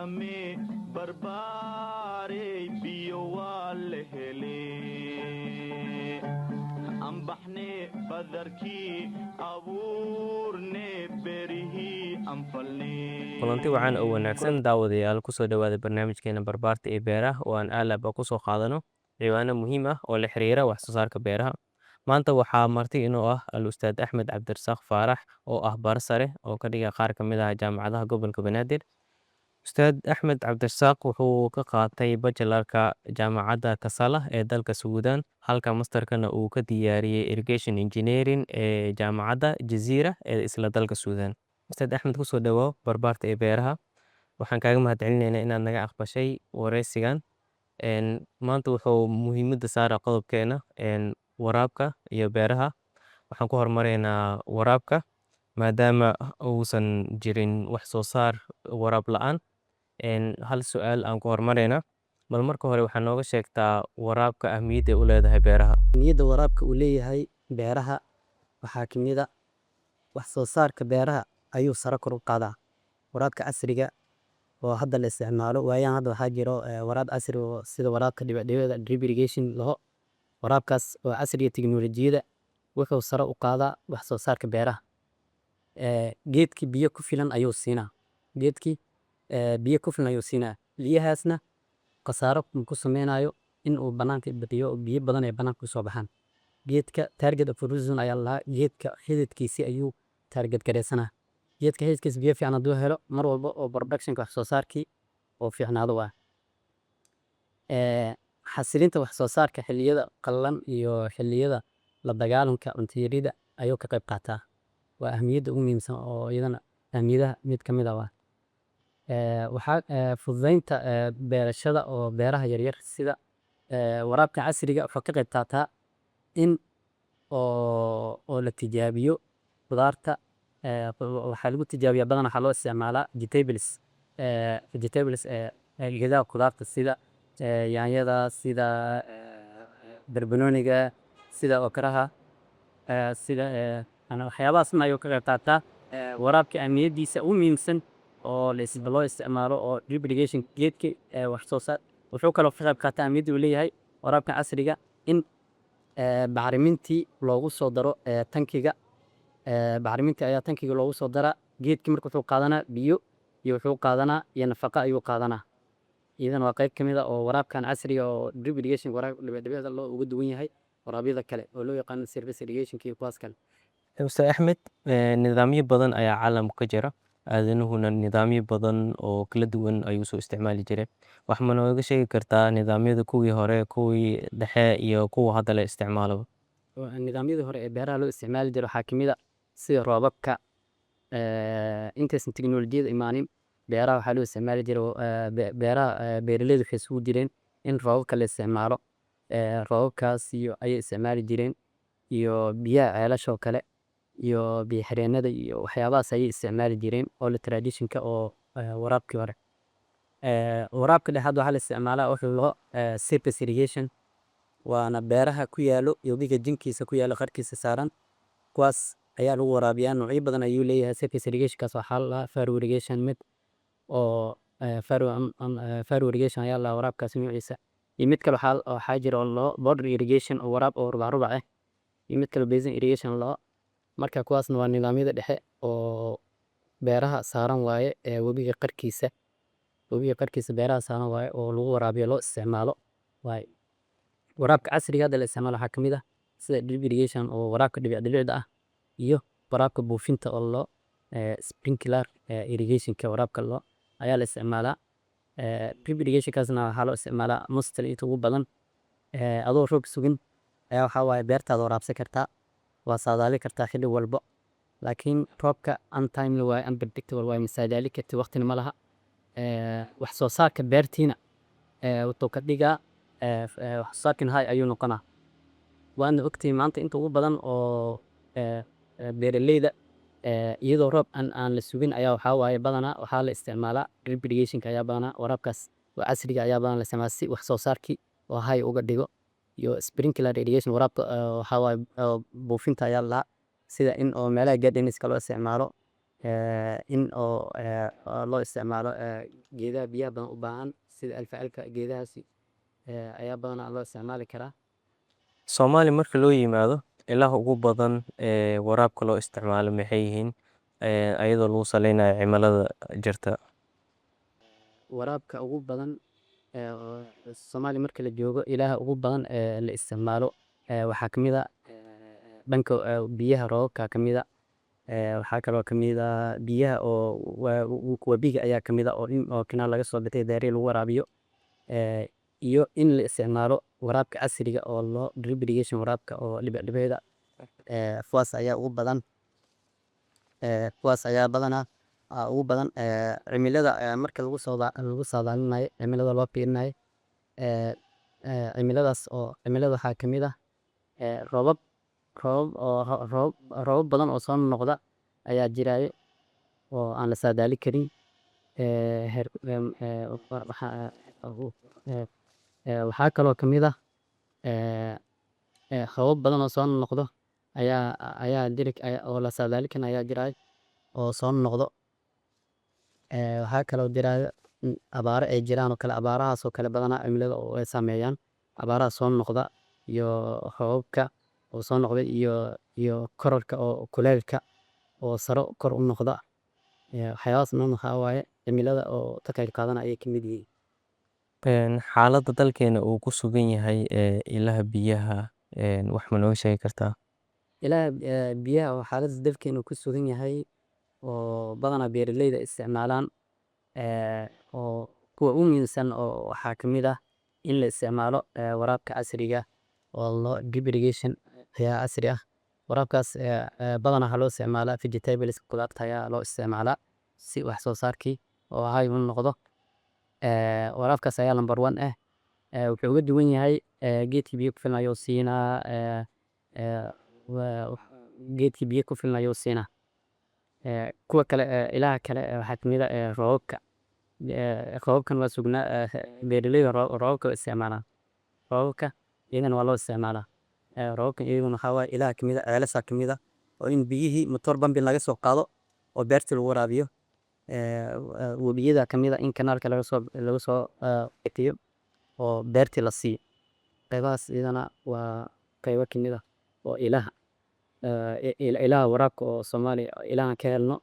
Warame barbaarey, biyo waa la hele, ambaxne badarkii abuurne, berihii anfalne. Kulanti wacan oo wanaagsan, daawadayaal. Kusoo dhowaada barnaamijkeena Barbaarta iyo Beeraha, oo aan aalaba kusoo qaadano ciwaano muhiim ah oo la xiriira wax soo saarka beeraha. Maanta waxaa marti inoo ah Al Ustaad Axmed Cabdirasaaq Faarax, oo ah bar sare oo ka dhiga qaar ka mid ah jaamacadaha gobolka Banaadir. Ustaad Axmed Cabdirasaaq wuxuu ka qaatay bachelorka Jaamacadda Kasala ee dalka Suudaan, halka masterkana uu ka diyaariyey irrigation engineering ee Jaamacadda Jaziira ee isla dalka Suudaan. Ustaad Axmed, kusoo dhawaaw Barbaarta ee Beeraha. Waxaan kaaga mahadcelinaynaa inaad naga aqbashay wareysigan. Maanta wuxuu muhiimadda saara qodobkeena waraabka iyo beeraha. Waxaan ku horumareynaa waraabka, maadaama uusan jirin wax soo saar waraab la-aan. Hal su-aal aan ku horumareynaa. Bal marka hore waxaa nooga sheegtaa waraabka ahmiyadda u leedahay beeraha. Ahmiyadda waraabka uu leeyahay beeraha waxaa ka mid a wax soo saarka beeraha ayuu sare kor u qaadaa. Waraabka casriga oo hadda la isticmaalo waayahan hadda waxaa jiro waraab casri oo sida waraabka dhibicdhibicda, drip irrigation laho. Waraabkaas oo casriga tiknoolajiyada wuxuu sare u qaadaa wax soo saarka beeraha. Geedkii biyo ku filan ayuu siinaa, geedkii biyo ku filan ayuu siinaa. Biyahaasna khasaaro ku sameynayo in uu banaanka bixiyo oo biyo badan ay banaanka usoo baxaan. Geedka target of root zone ayaa la lahaa, geedka xididkiisi ayuu target gareysanaa. Geedka xididkiisa biyo fiican hadduu helo, mar walba oo productionka, wax soo saarkii oo fiicnaado waa xasilinta wax soo saarka xilliyada qallalan iyo xilliyada la dagaalanka cunto yarida ayuu ka qayb qaataa. Waa ahmiyadda ugu muhiimsan oo iyadana ahmiyadaha mid ka mid ah waa waxaa fududeynta beerashada oo beeraha yaryar. Sida waraabka casriga wuxuu ka qayb qaataa in oo la tijaabiyo khudaarta. Waxaa lagu tijaabiyaa badanaa, waxaa loo isticmaalaa vegetables, geedaha khudaarta sida yaanyada, sida barbanooniga, sida okraha, sida waxyaabahaas dhan ayuu ka qayb qaataa waraabka. Ahmiyadiisa ugu muhiimsan oo loo isticmaalo oo drip irrigation geedka wax soo saar. Wuxuu kaloo ka qayb qaataa, ahmiyadda uu leeyahay waraabka casriga, in bacrimintii loogu soo daro tankiga. Bacrimintii ayaa tankiga loogu soo daraa geedki. Marka wuxuu qaadanaa biyo iyo wuxuu qaadanaa iyo nafaqo ayuu qaadanaa. Iyadana waa qayb ka mid ah oo waraabkan casriga oo drip irrigation, waraab dhibic dhibicda, loo uga duwan yahay waraabyada kale oo loo yaqaano surface irrigation iyo kuwaas kale. Ustaad Axmed, nidaamyo badan ayaa caalamka ka jira, aadanuhuna nidaamyo badan oo kala duwan ayuu soo isticmaali jiray. Wax ma nooga sheegi kartaa nidaamyada kuwii hore, kuwii dhexe iyo kuwa hadda la isticmaalo? Nidaamyadii hore ee beeraha loo isticmaali jiray waxaa kamid a sida roobabka. Intaysan tiknoolajiyada imaanin, beeraha waxaa loo isticmaali jiray beeraha beeraleyda waxay isugu jireen in roobabka la isticmaalo. Roobabkaas iyo ayay isticmaali jireen iyo biyaha ceelasha oo kale iyo biyo xireenada iyo waxyaabahaas ayay isticmaali jireen oo la traditionka oo waraabkii hore. Waraabka dhexe hadda waxaa la isticmaalaa wuxuu loo surface irrigation, waana beeraha ku yaalo webiga jinkiisa ku yaalo, qarkiisa saaran, kuwaas ayaa lagu waraabiyaa. Noocyo badan ayuu leeyahay surface irrigation kaas. Waxaa la dhahaa furrow irrigation, mid oo furrow irrigation ayaa la dhahaa waraabkaas noociisa, iyo mid kale waxaa jira oo loo border irrigation, oo waraab oo rubac rubac ah, iyo mid kale basin irrigation loo. Marka kuwaasna waa nidaamyada dhexe oo beeraha saaran waaye ee webiga qarkiisa beeraha saaran waaye oo lagu waraabiyo, loo isticmaalo waaye. Waraabka casriga hadda la isticmaalo waxaa kamid ah sida drip irrigation oo waraabka dhibic dhibicda ah, iyo waraabka buufinta oo loo sprinkler irrigation ka waraabka loo ayaa la isticmaalaa. Drip irrigation kaasna waxaa loo isticmaalaa mostly, inta ugu badan, adoo roob sugin ayaa waxaa waaye beertaada waraabsan kartaa, waa saadaali kartaa xilli walbo. Laakiin roobka untimely waaye, unpredictable waaye, ma saadaali kartid, waqtina ma laha. Wax soo saarka beertiina wuxuu ka dhigaa wax soo saarkiina high ayuu noqonaa. Waadna ogtihiin maanta inta ugu badan oo beeraleyda iyadoo roob aan la sugin ayaa waxaa waaye badanaa waxaa la isticmaalaa drip irrigation ka ayaa badanaa, waraabkaas oo casriga ayaa badanaa la isticmaalaa si wax soo saarkii oo high uga dhigo, iyo sprinkler irrigation, waraabka waxaa waaye buufinta ayaa la dhahaa, sida in oo meelaha gardenska loo isticmaalo. In oo loo isticmaalo geedaha biyaha badan u baahan sida alfalfa, geedahaasi ayaa badanaa loo isticmaali karaa. Soomaaliya marka loo yimaado, ilaha ugu badan ee waraabka loo isticmaalo maxay yihiin, ayadoo lagu saleynayo cimilada jirta? Waraabka ugu badan ee Soomaaliya marka la joogo, ilaha ugu badan ee la isticmaalo waxaa kamid ah dhanka biyaha roobabka kamid ah. Waxaa kaloo kamid ah biyaha oo webiga ayaa kamid ah, oo in oo kanaal laga soo bixiyo, beerihi lagu waraabiyo, iyo in la isticmaalo waraabka casriga oo loo drip irrigation, waraabka oo dhibic dhibicda. Kuwaas ayaa ugu badan, kuwaas ayaa badanaa ugu badan. Cimilada marka lagu saadaalinayo, cimilada loo fiirinayo, cimiladaas oo cimilada waxaa kamid ah roobab roobab oo roobab badan oo soo noqda ayaa jiraayo oo aan la saadaali karin. Waxaa kaloo kamid ah roobab badan oo soo noqdo ayaa jiri oo la saadaali karin ayaa jiraayo oo soo noqdo. Waxaa kaloo jiraayo in abaaro ay jiraan oo kale, abaarahaas oo kale badanaa cimilada oo ay saameeyaan, abaaraha soo noqda iyo roobabka oo soo noqda iyo kororka oo kuleylka oo saro kor u noqda. Waxyaabahaas dhan waxaa waaye cimilada oo ka qayb qaadana ayay kamid yihiin. Xaaladda dalkeena uu ku sugan yahay ee ilaha biyaha, wax ma nooga sheegi kartaa? Ilaha biyaha oo xaaladda dalkeena ku sugan yahay oo badanaa beeraleyda isticmaalaan, oo kuwa ugu muhiimsan oo waxaa kamid ah in la isticmaalo waraabka casriga oo loo drip irrigation ayaa casri ah. Waraabkaas badanaa waxaa loo isticmaalaa vegetables, qudaarta ayaa loo isticmaalaa si wax soo saarkii oo high u noqdo. Waraabkaas ayaa number one ah. Wuxuu uga duwan yahay, geedkii biyo ku filan ayuu siinaa, geedkii biyo ku filan ayuu siinaa. Kuwa kale, ilaha kale, waxaa kamid ah roobabka. Roobabkan waa sugnaa, beeraleyda roobabka way isticmaalaan, roobabka iyagana waa loo isticmaalaa. Roobabka iyaguna waxaa waaye ilaha kamid ah, ceelasha kamid ah oo in biyihii motor pumping laga soo qaado oo beerta lagu waraabiyo. Webiyada kamid ah in kanaalka laga soo bixiyo oo beertii la siiyo. Qaybahaas iyadana waa qaybo kamid ah oo ilaha waraabka oo Soomaaliya ilahan ka helno,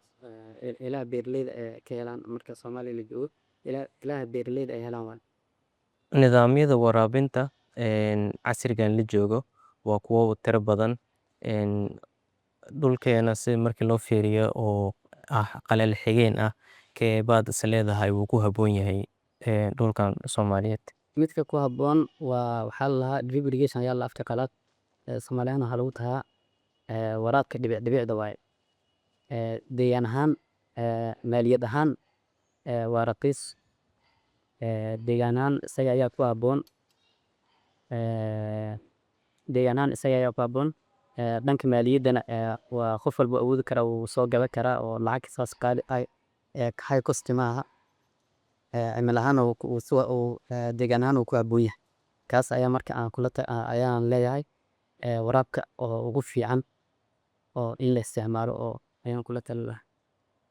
ilaha beeraleyda ay ka helaan marka Soomaaliya la joogo, ilaha beeraleyda ay helaan waaye. Nidaamyada waraabinta casrigan la joogo waa kuwo tiro badan. Dhulkeena si markii loo fiiriyo oo ah qaleel xigeen ah, keebaad is leedahay wuu ku habboon yahay dhulkan Soomaaliyeed? Midka ku habboon waa waxaa la lahaa drip irrigation ayaa la afka qalaad, Soomaali ahaan waxaa lagu tahaa waraabka dhibic dhibicda waaye. Deegaan ahaan, maaliyad ahaan waa raqiis. Deegaan ahaan isaga ayaa ku habboon, deegaan ahaan isaga ayaa ku habboon. Dhanka maaliyaddana waa qof walba awoodi karaa, wuu soo gadan karaa oo lacag saas qaali high cost maaha. Cimilo ahaan uu deegaan ahaan uu ku habboon yahay. Kaas ayaa marka aan kula ayaan leeyahay waraabka oo ugu fiican oo in la isticmaalo oo ayaan kula talin lahaa.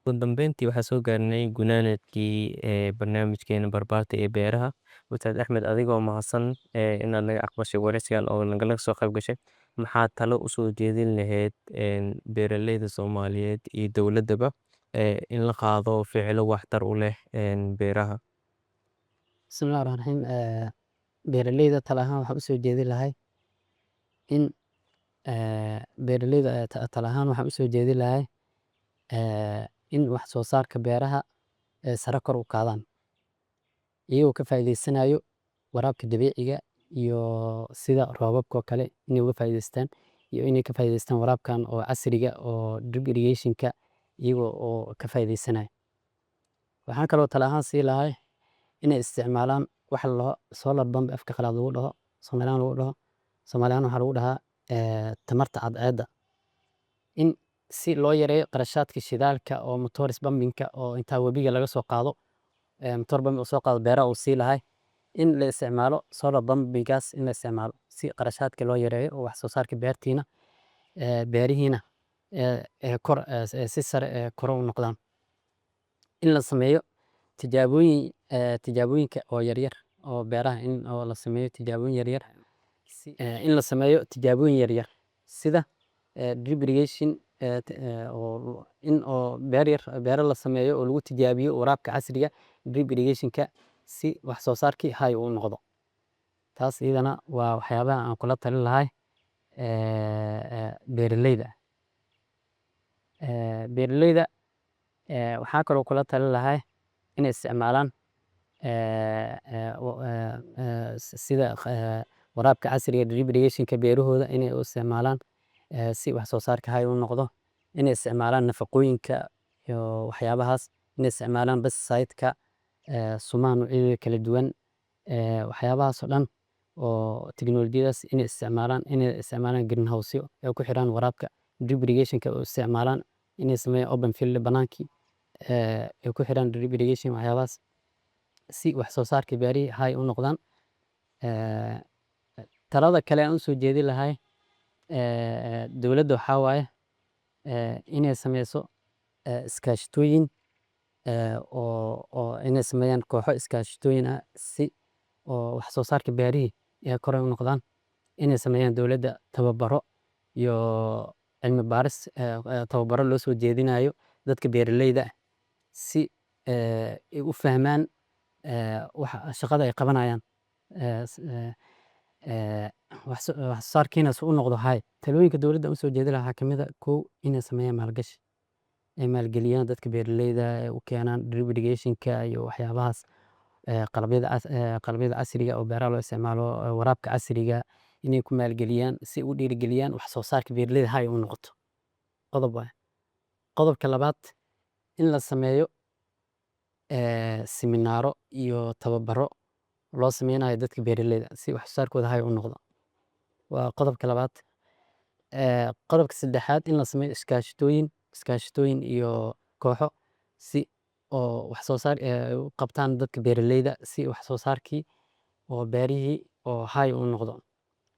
Ugu dambeyntii, waxaa soo gaarnay gunaanadkii ee barnaamijkeena Barbaarta ee Beeraha. Ustaad Axmed, adigoo mahadsan inaad naga aqbashay wareysigan oo nagala soo qayb gashay, maxaa talo usoo jeedin lahayd beeraleyda Soomaaliyeed iyo dowladdaba in la qaado ficilo waxtar u leh beeraha? Bismillahi raxmaani raxiim. Beeraleyda tala ahaan waxaan usoo jeedin lahay in beeraleyda tala ahaan waxaan usoo jeedin lahay in wax soo saarka beeraha sare kor u qaadaan iyagoo ka faa'iideysanayo waraabka dabiiciga iyo sida roobabka oo kale inay uga faa'iideystaan, iyo inay ka faa'iideystaan waraabkan oo casriga oo drip irrigation-ka iyagoo oo ka faa'iideysanayo. Waxaan kaloo tala ahaan sii lahay inay isticmaalaan waxa la dhaho solar pump afka qalaad lagu dhaho, Soomaaliyan lagu dhaho, Soomaaliyan waxaa lagu dhahaa tamarta cadceedda, in si loo yareeyo qarashaadka shidaalka oo motors pumping-ka oo intaa webiga laga soo qaado, motor pump uu soo qaado beeraha uu sii lahay, in la isticmaalo solar pumping-gaas, in la isticmaalo si qarashaadka loo yareeyo oo wax soo saarka beertiina, beerihiina. Kor si sare kor u noqdaan. In la sameeyo tijaabooyin, tijaabooyinka oo yaryar oo beeraha, in oo la sameeyo tijaabooyin yaryar, in la sameeyo tijaabooyin yaryar sida drip irrigation, oo in oo beer yar beero la sameeyo oo lagu tijaabiyo waraabka casriga, drip irrigation-ka, si wax soo saarkii high uu noqdo. Taas iyadana waa waxyaabaha aan kula talin lahay beeraleyda. Beeraleyda waxaa kaloo kula talin lahay inay isticmaalaan sida waraabka casriga, drip irrigation-ka, beerahooda inay u isticmaalaan si wax soo saarka high u noqdo, inay isticmaalaan nafaqooyinka iyo waxyaabahaas, inay isticmaalaan pesticide-ka, sumaha noocyadooda kala duwan, waxyaabahaas oo dhan oo tiknoolajiyadaas inay isticmaalaan, inay isticmaalaan greenhouse-yo ay ku xiraan waraabka drip irrigation-ka u isticmaalaan, inay sameeyaan open field banaankii ay ku xiraan drip irrigation, waxyaabahaas si wax soo saarka beerihii high u noqdaan. Talada kale aan usoo jeedin lahay dowladda waxaa waaye inay sameyso iskaashatooyin, oo inay sameeyaan kooxo iskaashatooyin ah si oo wax soo saarka beerihii ay kor u noqdaan, inay sameeyaan dowladda tababaro iyo cilmi baaris, tababaro loo soo jeedinayo dadka beeraleyda ah si ay u fahmaan waxa shaqada ay qabanayaan, wax soo saarkiina si u noqdo high. Talooyinka dowladda aan usoo jeedin lahaa waxaa kamid ah: kow, inay sameeyaan maalgashi, ay maalgeliyaan dadka beeraleyda, ay u keenaan drip irrigation-ka iyo waxyaabahaas, qalabyada casriga oo beeraha loo isticmaalo, waraabka casriga inay ku maalgeliyaan si u dhiirigeliyaan wax soo saarka beeraleyda high u noqoto. Qodob waaye. Qodobka labaad, in la sameeyo seminaaro iyo tababaro loo sameynayo dadka beeraleyda si wax soo saarkooda high u noqdo, waa qodobka labaad. Qodobka saddexaad, in la sameeyo iskaashatooyin iyo kooxo si oo wax soo saar u qabtaan dadka beeraleyda si wax soo saarkii oo beerihii oo high u noqdo.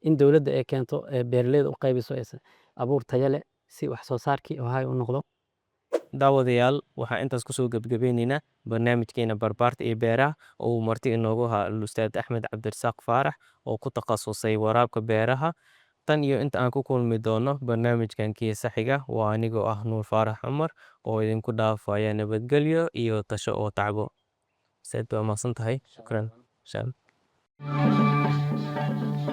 In dowladda ay keento, beeraleyda u qaybiso abuur tayo leh si wax soo saarkii oo high u noqdo. Daawadayaal, waxaan intaas kusoo gebgabeyneynaa barnaamijkeena Barbaarta iyo Beeraha oo uu marti inoogu ahaa Ustaad Axmed Cabdirasaaq Faarax oo ku takhasusay waraabka beeraha. Tan iyo inta aan ku kulmi doono barnaamijkan kiisa xiga, waa anigoo ah Nuur Faarax Cumar oo idinku dhaafaya nabadgelyo iyo tasho oo tacbo. Ustaad, waa mahadsan tahay, shukran. Insha Allah.